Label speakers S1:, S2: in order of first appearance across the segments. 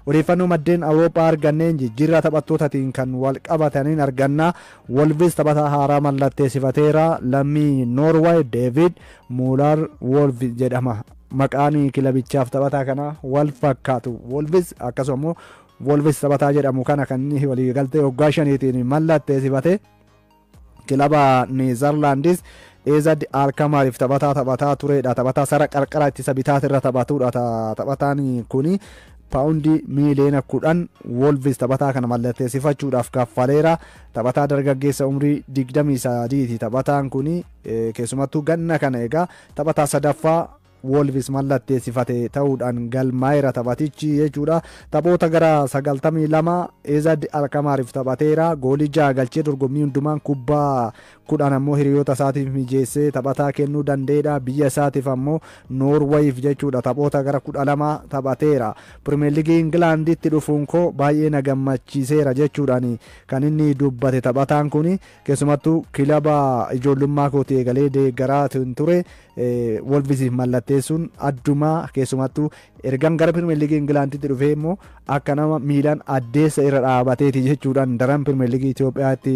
S1: Odeeffannoo maddeen Awurooppaa arganneen jijjiirraa taphattootaatiin kan wal qabataniin arganna. Wolves taphataa haaraa mallatteessifateera. Lammii Noorwaay Deevid Muulaar Wolf jedhama. Maqaan kilabichaaf taphataa kana wal fakkaatu. Wolves akkasuma immoo Wolves taphataa jedhamu kana kan inni waliigaltee waggaa 5tiin mallatteessifate. Kilaba Neezerlaandis AZ Alkamaariif taphataa taphataa turedha. Taphataa sara qarqara ittisa bitaatirra taphatudha. Taphataan kuni paawundii miiliyoona 10 Wolves taphataa kana mallatteessifachuudhaaf kaffaleera. Taphataa dargaggeessa umrii 23ti. Taphataan kuni keessumattuu ganna kana egaa taphataa sadaffaa Wolves mallatteessifate ta'uudhaan galmaa'eera taphatichi jechuudha. Taphoota gara 92 AZ Alkamaariif taphateera. Goolii 6 galchee dorgommii hundumaan kubbaa 10 ammoo hiriyoota isaatiif mijeessee taphataa kennuu danda'eedha. Biyya isaatiif ammoo Noorweeyiif jechuudha. Taphoota gara 12 taphateera. Pirimeer Liigii Ingilaanditti dhufuun koo baay'ee na gammachiiseera jechuudhaan kan inni dubbate taphataan kun, keessumattuu kilaba ijoollummaa kootii eegalee deeggaraa ture Wolvesiif mallatteessuun addumaa, keessumattuu ergan gara Pirimeer Liigii Ingilaanditti dhufee immoo akka nama miilaan addeessa irra dhaabateeti jechuudhaan daran Pirimeer Liigii Itoophiyaatti,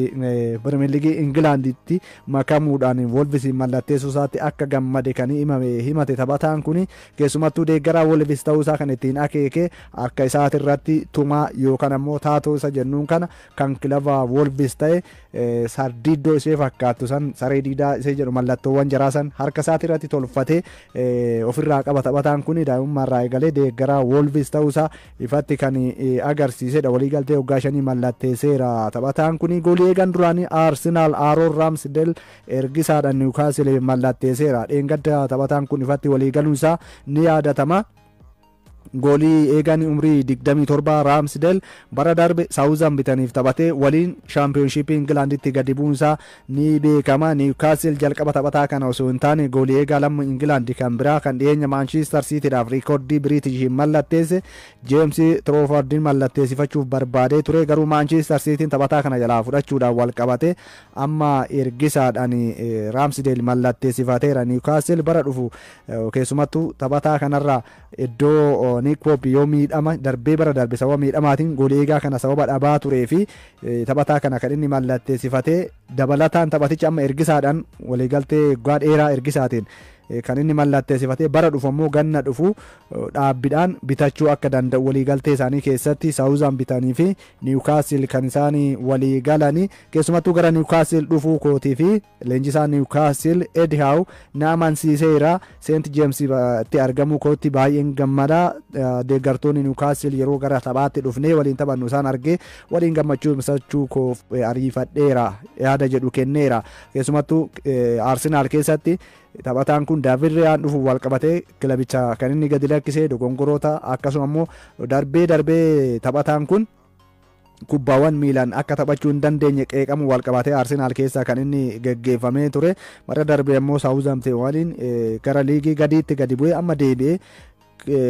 S1: Pirimeer Liigii Ingilaanditti makamuudhaan Wolvesiif mallatteessuu isaatti akka gammade kan himate taphataan kun, keessumattuu deeggaraa Wolves ta'uu isaa kan ittiin akeeke harka isaatirratti tumaa yookaan ammoo taatoo isa jennuun kana kan kilaba Wolves ta'e sardiiddoo ishee fakkaattu san, saree diidaa ishee jedhu, mallattoowwan jaraa san harka isaatirratti tolfatee ofirraa qaba. Taphataan kun daa'imummaarraa eegalee deeggaraa Wolves ta'uusaa ifatti kan agarsiisedha. Waliigaltee waggaa 5 mallatteesseera. Taphataan kun goolii eegan duraanii Arsenaal Aaroon Raamsdel ergisaadhaan Niwukaasiliif mallatteesseera. Dheengadda taphataan kun ifatti waliigaluun isaa ni yaadatama. Goolii eegan umrii 27 Raamsdel bara darbe Saawuzampitaniif taphatee waliin Shaampiyoonshiipii Ingilaanditti gadi bu'uunsaa ni beekama. Niwukaasil jalqaba taphataa kana osoo hin taane goolii eegaa lammii Ingilaandi kan biraa kan dhiyeenya Maanchiistar Siitiidhaaf riikoordii Biriitishiin mallatteesse Jeemsi Tiroofardiin mallatteessifachuuf barbaadee ture. Garuu Maanchiistar Siitiin taphataa kana jalaa fudhachuudhaan wal qabate amma ergisaadhaan Raamsdel mallatteessifateera. Niwukaasil bara dhufu keessumattuu taphataa kanarraa iddoo Nick Pope yoo miidhama darbee, bara darbe sababa miidhamaatiin goolii eegaa kana sababa dhabaa turee fi taphataa kana kan inni mallatteessifatee, dabalataan taphaticha amma ergisaadhaan waliigaltee waggaa dheeraa ergisaatiin kan inni mallatteessifatee, bara dhufu ammoo ganna dhufu dhaabbiidhaan bitachuu akka danda'u waliigaltee isaanii keessatti Saawuzampitanii fi Niwukaasil kan isaan walii galanii. Keessumattuu gara Niwukaasil dhufuu kootii fi leenjisaa Niwukaasil Ed Haaw na amansiiseera. Seent Jeems itti argamuu kootti baay'een gammadaa. Deeggartoonni Niwukaasil yeroo gara taphaatti dhufnee waliin taphannu isaan argee waliin gammachuu ibsachuu koof ariifadheera yaada jedhu kenneera. Keessumattuu Arsenaal keessatti taphataan kun Daavid Riyaan dhufuuf wal qabatee kilabicha kan inni gadi lakkisee dogongoroota, akkasuma immoo darbee darbee taphataan kun kubbaawwan miilaan akka taphachuu hin dandeenye qeeqamu wal qabatee Arsenaal keessaa kan inni geggeeffamee ture. Bara darbee immoo Saawuzampton waliin gara liigii gadiitti gadi bu'ee amma deebi'ee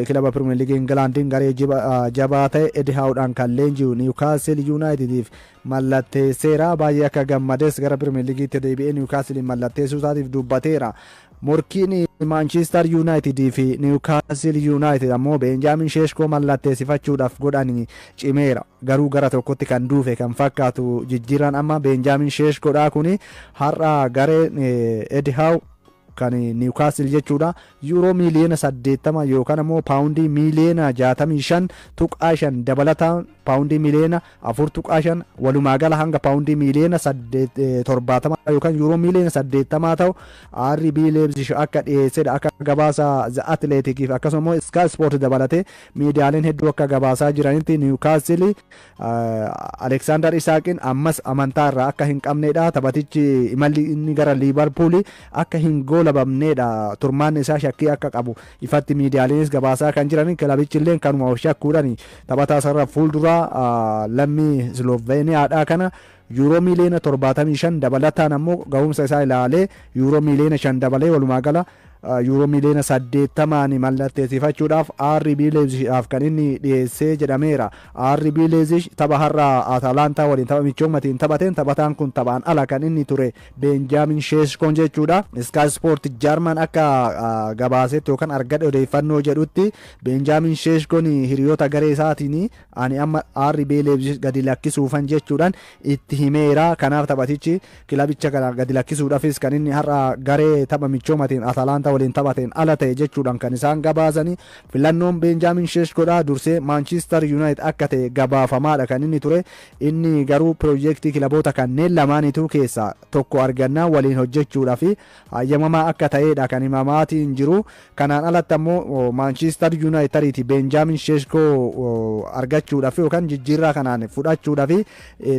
S1: kilaba Pirimeer Liigii Ingilaandiin garee jabaa ta'e Edi Haawudhaan kan leenji'u Niwukaasil Yuunaayitediif mallatteesseera. Baay'ee akka gammades gara Pirimeer Liigiitti deebi'ee Niwukaasiliin mallatteessuu isaatiif dubbateera. Morkiin Maanchiistar Yuunaayitid fi Niwukaasil Yuunaayitid ammoo Beenjaamin Sheeshkoo mallatteessifachuudhaaf godhan cimeera. Garuu gara tokkotti kan duufe kan fakkaatu jijjiiraan amma Beenjaamin Sheeshkoodha kuni har'a gareen Edi Haaw kan Niwukaasil jechuudha yuuroo miiliyoona 80 yookaan ammoo paawundii miiliyoona 65.5, dabalataan paawundii miiliyoona 4.5, walumaa gala hanga paawundii miiliyoona 70 yookaan yuuroo miiliyoona 80 ta'u RB Leipzig akka dhiyeessedha. Akka gabaasa The Athleticiif akkasuma immoo Sky Sport dabalatee miidiyaaleen hedduu akka gabaasaa jiranitti, Niwukaasil Aleksaandar Isaaqiin ammas amantaa irraa akka hin qabnedha. Taphatichi imalli inni gara Liivarpuul akka hin goolabamnedha, turmaanni isaa shakkii akka qabu ifatti miidiyaaleenis gabaasaa kan jiran. Kilabichi illee kanuma of shakkuudhaan taphataa sarara fuulduraa lammii Sloveeniyaadha kana yuuroo miiliyoona 75, dabalataan ammoo ga'umsa isaa ilaalee yuuroo miiliyoona 5 dabalee walumaa gala Yuuroo miliyoona 80n mallatteessifachuudhaaf RB Leipzigidhaaf kan inni dhiyeessee jedhameera. RB Leipzig tapha har'a Atalantaa waliin tapha michoomatiin taphateen taphataan kun taphaan ala kan inni ture, Benjamin Sheeshkoon jechuudha. Sky Sport Jarman akka gabaasetti yookaan argadhe odeeffannoo jedhutti, Benjamin Sheeshkoon hiriyoota garee isaatiin "Ani amma RB Leipzig gadi lakkisuufan" jechuudhaan itti himeera. Kanaaf taphatichi kilabicha kana gadi lakkisuudhaafis kan inni har'a garee tapha michoomatiin Atalantaa waliin taphateen ala ta'e jechuudhaan kan isaan gabaasanii. Filannoon Benjamin Sheeshkoodha dursee Manchester United akka ta'e gabaafamaadha kan inni ture. Inni garuu piroojeektii kilaboota kanneen lamaaniitu keessaa tokko argannaa waliin hojjechuudhaaf hayyamamaa akka ta'edha kan himamaatiin jiru. Kanaan alatti ammoo Manchester United tariiti Benjamin Sheeshkoo argachuudhaaf yookaan jijjiirraa kanaan fudhachuudhaaf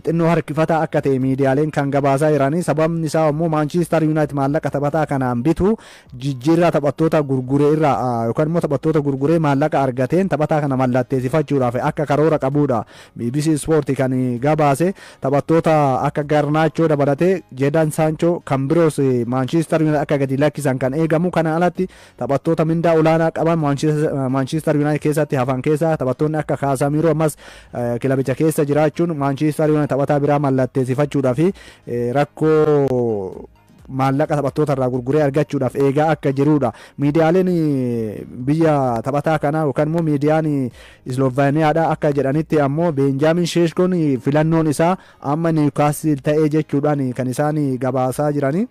S1: xinnoo harkifataa akka ta'e miidiyaaleen kan gabaasaa jiranii. Sababni isaa ammoo Manchester United maallaqa taphataa kanaan bitu jijjiirraa taphattoota gurguree irraa yookaan immoo taphattoota gurguree maallaqa argateen taphataa kana mallatteessifachuudhaaf akka karoora qabudha. BBC Sport kan gabaase, taphattoota akka Garnaachoo dabalatee Jadon Sancho kan biroos Manchester United akka gadi lakkisan kan eegamu. Kana alatti taphattoota mindaa olaanaa qaban Manchester United keessatti hafan keessaa taphattoonni akka Casemiro ammas kilabicha keessa jiraachuun Manchester United taphataa biraa mallatteessifachuudhaaf rakkoo maallaqa taphattoota irraa gurguree argachuudhaaf eegaa akka jirudha. Miidiyaaleen biyya taphataa kanaa yookaan immoo miidiyaan Islovaaniyaadha akka jedhanitti ammoo Benjamin Sheeshkoon filannoon isaa amma Newcastle ta'ee jechuudhaan kan isaan gabaasaa jiranii.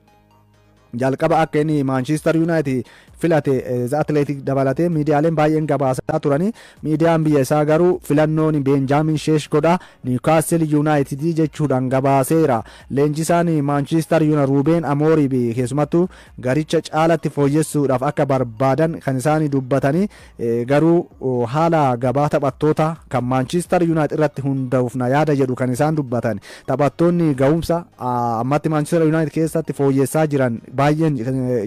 S1: Jalqaba akka inni Manchester United filate The Athletic dabalatee miidiyaaleen baay'een gabaasaa turanii. Miidiyaan biyya isaa garuu filannoon Benjamin Sheeshkodha Newcastle United jechuudhaan gabaaseera. Leenjisaan Manchester United Ruben Amorim keessumattuu garicha caalatti fooyyessuudhaaf akka barbaadan kan isaan dubbatanii, garuu haala gabaa taphattoota kan Manchester United irratti hundaa'uuf na yaada jedhu kan isaan dubbatan. Taphattoonni ga'umsa ammatti Manchester United keessatti fooyyessaa jiran baay'een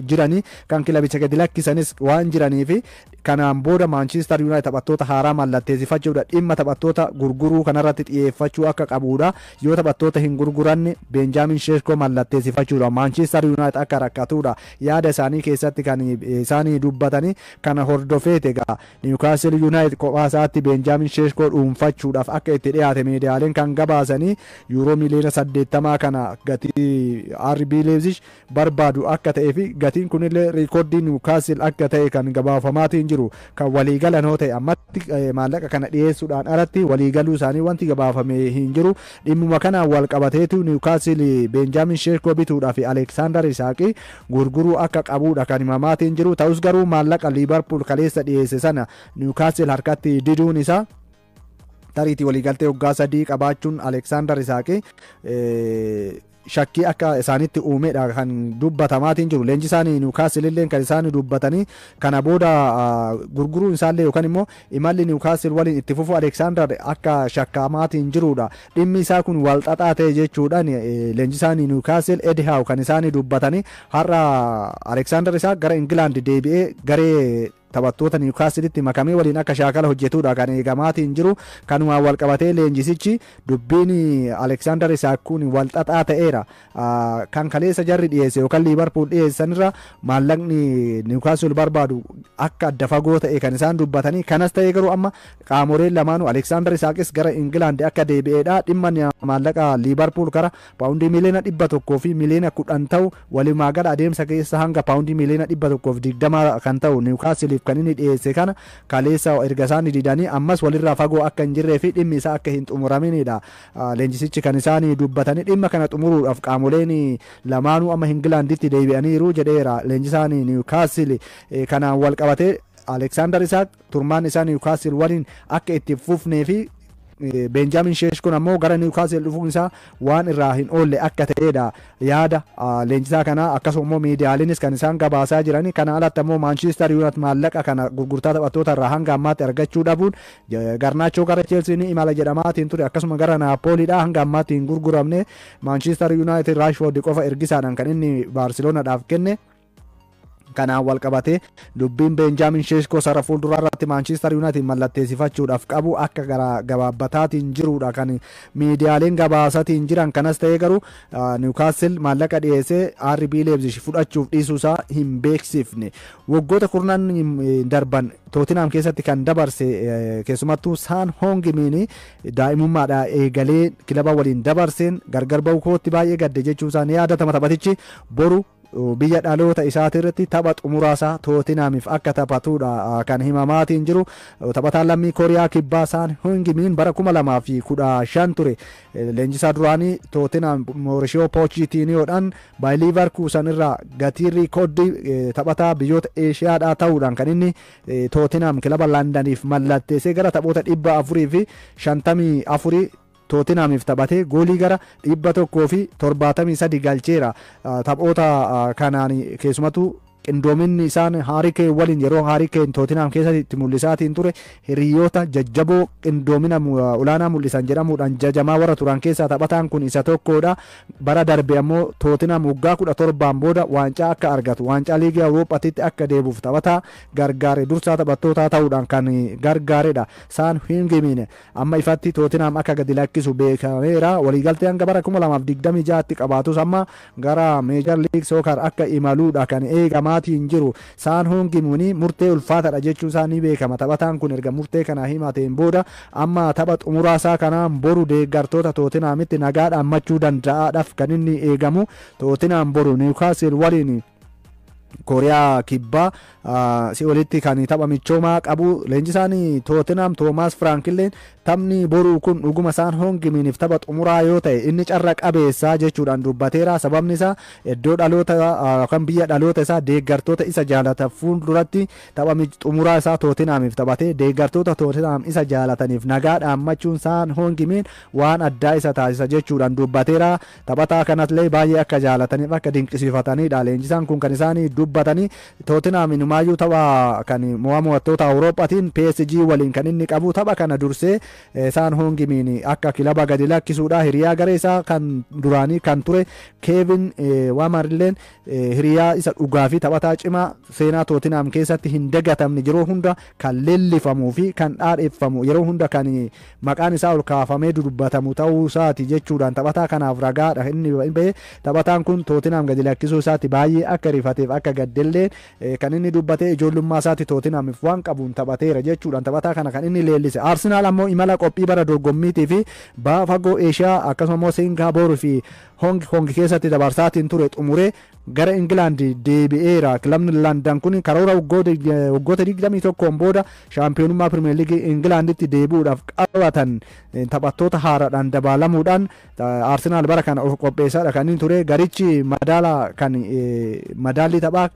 S1: jiranii, kan kilabicha gadi lakkisanis waan jiranii fi kanaan booda Manchester United taphattoota haaraa mallatteessifachuudha, dhimma taphattoota gurguruu kanarratti xiyyeeffachuu akka qabudha. Yoo taphattoota hin gurguranne Benjamin Sheeshkoo mallatteessifachuudha Manchester United akka rakkatudha yaada isaanii keessatti kan isaanii dubbatanii. Kana hordofeet egaa Newcastle United kophaa isaatti Benjamin Sheeshkoo dhuunfachuudhaaf akka itti dhiyaate miidiyaaleen kan gabaasanii. Yuuroo miliyoona 80 kana gatii RB Leipzig barbaadu akka ta'ee fi gatiin kunillee riikoordii Newcastle akka ta'e kan gabaafamaatiin jiru. Kan waliigalan hoo ta'e ammatti maallaqa kana dhiyeessuudhaan alatti waliigaluu isaanii wanti gabaafame hin jiru. Dhimmuma kanaan wal qabateetu Newcastle Benjamin Sheeshkoo bituudhaaf Alexander Isak gurguruu akka qabudha kan himamaatiin jiru. Ta'us garuu maallaqa Liverpool kaleessa dhiyeesse sana Newcastle harkatti diduun isaa tariitii waliigaltee waggaa 3 qabaachuun Alexander Isak shakkii akka isaanitti uumedha kan dubbatamaatiin jiru. Leenjisaan Newcastle illee kan isaan dubbatanii, kana booda gurguruun isaallee yookaan immoo imalli Newcastle waliin itti fufu Alexander akka shakkamaatiin jirudha. Dhimmi isaa kun wal xaxaa ta'e jechuudhaan leenjisaan Newcastle Eddie Howe kan isaan dubbatanii. Har'a Alexander Isak gara Ingilaand deebi'ee garee taphattoota Newcastleitti makamee waliin akka shaakala hojjetudha kan eegamaatiin jiru. Kanumaan wal qabatee leenjisichi dubbiin Alexander Isak kun wal xaxaa ta'eera, kan kaleessa jarri dhiyeesse yookaan Liverpool dhiyeessanirra maallaqni Newcastle barbaadu akka adda fagoo ta'e kan isaan dubbatanii. Kanas ta'ee garuu amma qaamoleen lamaanuu Alexander Isakis gara Ingilaand akka deebi'eedha. Dhimma maallaqa Liverpool kara paawundii miliyoona 100 fi miliyoona 10 ta'u, walumaa gala adeemsa keessa hanga paawundii miliyoona 120 kan ta'u Newcastleiif kan inni dhiyeesse kana kaleessa erga isaan didanii ammas walirraa fagoo akka hin jirree fi dhimmi isaa akka hin xumuraminidha leenjisichi kan isaan dubbatanii. Dhimma kana xumuruudhaaf qaamoleen lamaanuu amma Ingilaanditti deebi'aniiru jedheera leenjisaan Newcastle. Kanaan wal qabatee Alexander Isak turmaan isaa Newcastle waliin akka itti fufnee fi Benjamin Sheeshkoon ammoo gara Newcastle dhufuun isaa waan irraa hin oolle akka ta'edha yaada leenjisaa kanaa, akkasuma immoo miidiyaaleenis kan isaan gabaasaa jirani. Kana alatti ammoo Manchester United maallaqa kana gurgurtaa taphattoota irraa hanga ammaatti argachuu dhabuun, Garnaachoo gara Chelsea ni imala jedhamaatiin ture, akkasuma gara Naapooliidha, hanga ammaatti hin gurguramne. Manchester United Rashford qofa ergisaadhaan kan inni Barcelonaadhaaf kenne. Kanaan wal qabatee dubbiin Beenjaamin Sheeshkoo sarara fuulduraa irratti Maanchiistar Yuunaayitid mallatteessifachuudhaaf qabu akka gara gabaabbataatiin jirudha kan miidiyaaleen gabaasatiin jiran. Kanas ta'ee garuu Niwukaastil maallaqa dhiyeessee RB Leipzig fudhachuuf dhiisuusaa hin beeksifne. Waggoota kurnan darban Tootinam keessatti kan dabarse, keessumattuu Saan Hoongimiin daa'imummaadhaa eegalee kilaba waliin dabarseen gargar ba'uu kootti baay'ee gadde jechuun ni yaadatama. Taphatichi boru biyya dhaloota isaati irratti tapha xumuraasaa Tootinaamiif akka taphatudha kan himamaatiin jiru. Taphataan lammii Kooriyaa Kibbaa Saan Hungimiin bara 2015 ture leenjisaa duraanii Tootinaam Moorishiyoo Poochitiiniyoodhaan Baayir Liivarkuusan irraa gatii riikoordii taphataa biyyoota Eeshiyaadhaa ta'uudhaan kan inni Tootinaam kilaba Landaniif mallatteessee gara taphoota 454 Tootinaamiif taphatee goolii gara 173 galcheera. Taphoota kanaan keessumattuu qindoominni isaan Haarikeen waliin yeroo Haarikeen Tootinaam keessatti itti mul'isaatiin ture hiriyoota jajjaboo qindoomina olaanaa mul'isan jedhamuudhaan jajamaa warra turan keessaa taphataan kun isa tokkodha. Bara darbe ammoo Tootinaam waggaa 17n booda waancaa akka argatu, waancaa liigii Awurooppaatti akka deebuuf taphataa gargaare, dursaa taphattootaa ta'uudhaan kan gargaaredha. Saan Hingimiin amma ifatti Tootinaam akka gadi lakkisu beekameera. Waliigaltee hanga bara 2026tti qabaatus amma gara Meejar Liig Sookar akka imaluudha kan eegamaatiin jiru. Saan Hongimuun murtee ulfaataadha jechuun isaa ni beekama. Taphataan kun erga murtee kana himateen booda amma tapha xumuraasaa kanaan boru deeggartoota Tootinaamitti nagaa dhaammachuu danda'aadhaaf kan inni eegamu. Tootinaam boru Niwukaasil waliin Kooriyaa Kibbaa si olitti kan tapha michoomaa qabu. Leenjisaan Tootenaam Toomaas Firaank illeen taphni boruu kun dhuguma isaan Hongimiiniif tapha xumuraa yoo ta'e inni carra qabeessaa jechuudhaan dubbateera. Sababni isaa iddoo dhaloota yookaan biyya dhaloota isaa deeggartoota isa jaalatan fuulduratti tapha xumuraa isaa Tootenaamiif taphatee deeggartoota Tootenaam isa jaalataniif nagaa dhaammachuun isaan Hongimiin waan addaa isa taasisa jechuudhaan dubbateera. Taphataa kanallee baay'ee akka jaalataniif akka dinqisiifatanidha leenjisaan kun kan isaanii dubbatanii. Tootenaam inumaayyuu tapha kan mo'aa mo'attoota Awurooppaatiin PSG waliin kan inni qabu tapha kana dursee isaan Hongimiin akka kilaba gadi lakkisuudha. Hiriyaa garee isaa kan duraanii kan ture Keevin Waamarilleen hiriyaa isa dhugaa fi taphataa cimaa seenaa Tootenaam keessatti hin dagatamne, yeroo hunda kan leellifamuu fi kan dhaadheeffamu, yeroo hunda kan maqaan isaa ol kaafamee dubbatamu ta'uu isaati jechuudhaan taphataa kanaaf ragaadha inni bahe. Taphataan kun Tootenaam gadi lakkisuu isaatti baay'ee akka rifateef akka gaddellee kan inni dubbatee, ijoollummaa isaatti Tootenaamiif waan qabuun taphateera jechuudhaan taphataa kana kan inni leellise. Arsenaal ammoo imala qophii bara dorgommiitii fi baha fagoo Eeshiyaa akkasuma immoo Siingaapoorii fi Hong Kong keessatti dabarsaatiin ture xumuree gara Ingilaand deebi'eera. Kilabni Landan kun karoora waggoota 21 booda shaampiyoonummaa Pirimeer Liigii Ingilaanditti deebi'uudhaaf qabatan taphattoota haaraadhaan dabalamuudhaan Arsenaal bara kana of qopheessaadha kan inni ture. Garichi madaala kan madaalli taphaa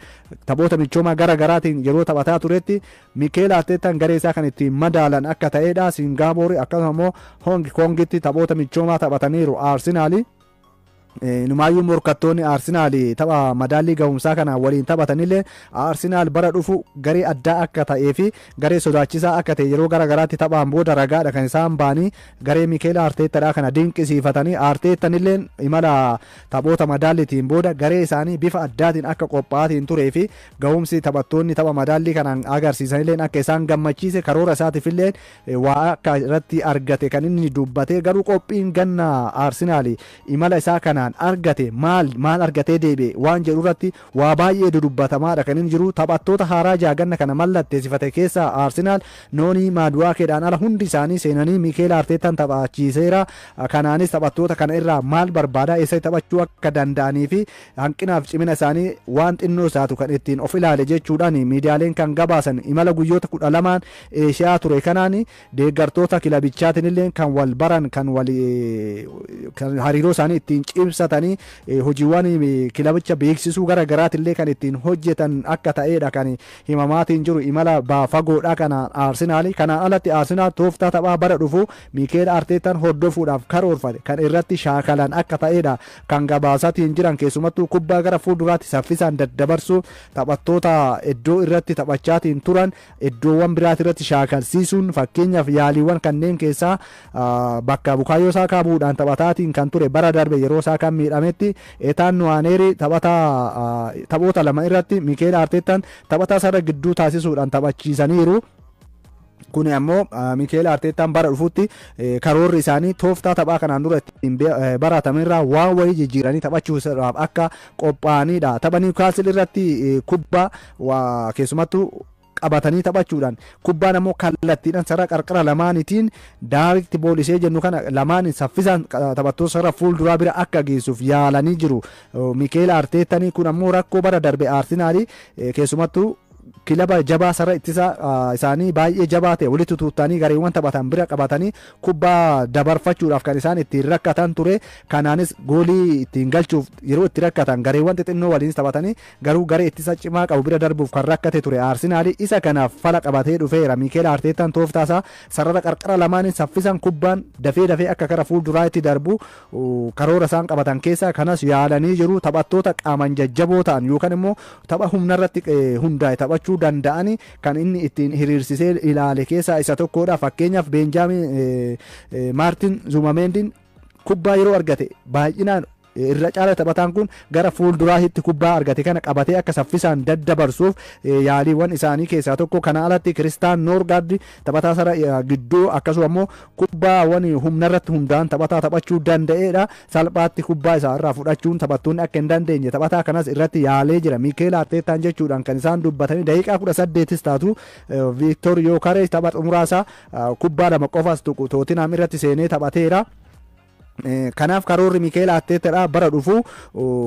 S1: taphoota michoomaa gara garaatiin yeroo taphataa turetti Mikeel Arteetaan garee isaa kan ittiin madaalan akka ta'edha. Siingaapoorii akkasuma immoo Hong Kongitti taphoota michoomaa taphataniiru Arsenaali. Inumaayyuu morkattoonni Arsenaal tapha madaallii ga'umsaa kana waliin taphatanillee Arsenaal bara dhufu garee addaa akka ta'ee fi garee sodaachisaa akka ta'e yeroo gara garaatti taphaan booda ragaadha kan isaan ba'anii garee Mikeel Arteettaadha kana dinqisiifatanii. Arteettanillee imala taphoota madaalliitiin booda garee isaanii bifa addaatiin akka qophaa'aatiin turee fi ga'umsi taphattoonni tapha madaallii kanaan agarsiisanillee akka isaan gammachiise, karoora isaatiifillee waa akka irratti argate kan inni dubbate. Garuu qophiin ganna Arsenaal imala isaa kanaan argate maal maal argatee deebi'e waan jedhu irratti waa baay'ee dudubbatamaadha kan inni jiru. Taphattoota haaraa jaaganna kana mallatteessifate keessaa Arsenaal Noonii Maaduwaakeedhaan ala hundi isaanii seenanii Mikeel Arteetaan taphachiiseera. Kanaanis taphattoota kana irraa maal barbaada, eessa taphachuu akka danda'anii fi hanqinaaf cimina isaanii waan xinnoo isaatu kan ittiin of ilaale jechuudhaan miidiyaaleen kan gabaasan. Imala guyyoota 12n Eeshiyaa ture kanaan deeggartoota kilabichaatiin illee kan wal baran, kan wal hariiroo isaanii ittiin cimsatanii, hojiiwwan kilabicha beeksisuu gara garaatillee kan ittiin hojjetan akka ta'edha kan himamaatiin jiru imala baafagoodha kana Arsenaali. Kanaan alatti Arsenaal tooftaa taphaa bara dhufu Mikeel Arteetaan hordofuudhaaf karoorfate kan irratti shaakalan akka ta'edha kan gabaasatiin jiran. Keessumattuu kubbaa gara fuulduraatti saffisaan daddabarsuu, taphattoota iddoo irratti taphachaatiin turan iddoowwan biraati irratti shaakalsiisuun, fakkeenyaaf yaaliiwwan kanneen keessaa bakka Bukaayoo Saakaa bu'uudhaan taphataatiin kan ture bara darbe yeroo Saakaan Saakaan miidhametti Etaan Nuwaaneeri taphataa taphoota 2 irratti Miikeel Arteetaan taphataa sarara gidduu taasisuudhaan taphachiisaniiru. Kun ammoo Miikeel Arteetaan bara dhufutti karoorri isaanii tooftaa taphaa kanaan dura ittiin baratamerraa waan wayii jijjiiranii taphachuudhaaf akka qophaa'anidha. Tapha Niwukaastil irratti kubbaa keessumattuu qabatanii taphachuudhaan kubbaan ammoo kallattiidhaan sarara qarqara lamaanitiin direct ball ishee jennu kana lamaan saffisaan taphattoota sarara fuulduraa bira akka geessuuf yaalanii jiru. Miikeel Arteetanii kun ammoo rakkoo bara darbe Arsenaalii keessumattuu kilaba jabaa sarara ittisa isaanii baay'ee jabaa ta'e walitti tuutanii gareewwan taphatan bira qabatanii kubbaa dabarfachuudhaaf kan isaan ittiin rakkatan ture. Kanaanis goolii ittiin galchuuf yeroo itti rakkatan gareewwan xixinnoo waliin taphatanii garuu garee ittisa cimaa qabu bira darbuuf kan rakkate ture Arsenaali. Isa kanaaf fala qabatee dhufeera Miikeel Arteetaan tooftaasaa sarara qarqara lamaaniin saffisaan kubbaan dafee dafee akka kara fuulduraatti darbu karoora isaan qabatan keessaa kanas yaalanii jiru. Taphattoota qaaman jajjaboo ta'an yookaan immoo tapha humnarratti hundaa'e taphachuu danda'ani kan inni ittiin hiriirsisee ilaale keessaa isa tokkodha. Fakkeenyaaf Beenjaamin Maartin Zumameendiin kubbaa yeroo argate baay'inaan irra caala taphataan kun gara fuulduraatti kubbaa argate kana qabatee akka saffisaan daddabarsuuf yaaliiwwan isaanii keessaa tokko. Kana alatti Kiristaan Noorgaard taphataa sarara gidduu akkasuma immoo kubbaawwan humnarratti hundaa'an taphataa taphachuu danda'eedha. Salphaatti kubbaa isaa irraa fudhachuun taphattoonni akka hin dandeenye taphataa kanas irratti yaalee jira Miikeel Arteetaan jechuudhaan kan isaan dubbatanii. Daqiiqaa 18 taatu Viiktor Yookarees tapha xumuraasaa kubbaa 2 qofas tuqu Tootinhaam irratti seenee taphateera. Kanaaf karoorri Miikeel Arteetaadha bara dhufu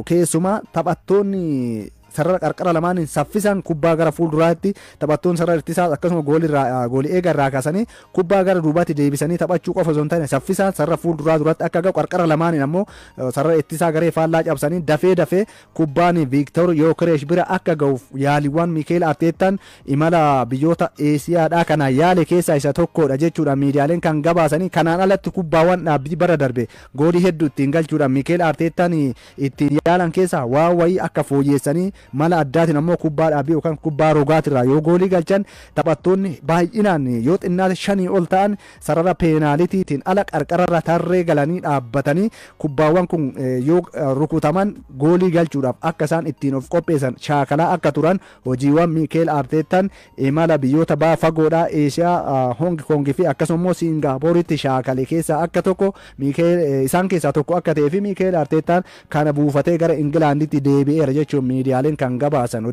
S1: keessumaa taphattoonni sarara qarqara lamaaniin saffisaan kubbaa gara fuulduraatti taphattoonni sarara ittisaa akkasuma goolii eega irraa kaasanii kubbaa gara duubaatti deebisanii taphachuu qofa osoo hin taane saffisaan sarara fuulduraa duratti akka ga'u qarqara lamaaniin ammoo sarara ittisaa garee faallaa cabsanii dafee dafee kubbaan Viiktor Yookireesh bira akka ga'uuf yaaliiwwan Miikeel Arteetaan imala biyyoota Eesiyaadhaa kana yaale keessaa isa tokkodha jechuudha miidiyaaleen kan gabaasanii. Kanaan alatti kubbaawwan dhaabbii bara darbe goolii hedduu ittiin galchuudhaan Miikeel Arteetaan ittiin yaalan keessaa waan wayii akka fooyyessanii mala addaatiin ammoo kubbaa dhaabbii yookaan kubbaa rogaatirraa yoo goolii galchan taphattoonni baay'inaan yoo xinnaate 5 ol ta'an sarara peenaalitiitiin ala qarqararra tarree galanii dhaabbatanii kubbaawwan kun yoo rukutaman goolii galchuudhaaf akka isaan ittiin of qopheessan shaakalaa akka turan hojiiwwan Miikeel Arteetaan imala biyyoota baha fagoodhaa Eeshiyaa Hong Kong fi akkasuma immoo Siingaappooritti shaakale keessaa akka tokko Miikeel isaan keessaa tokko akka ta'ee fi Miikeel Arteetaan kana buufatee gara Ingilaanditti deebi'eera jechuun miidiyaaleen kan gabaasan.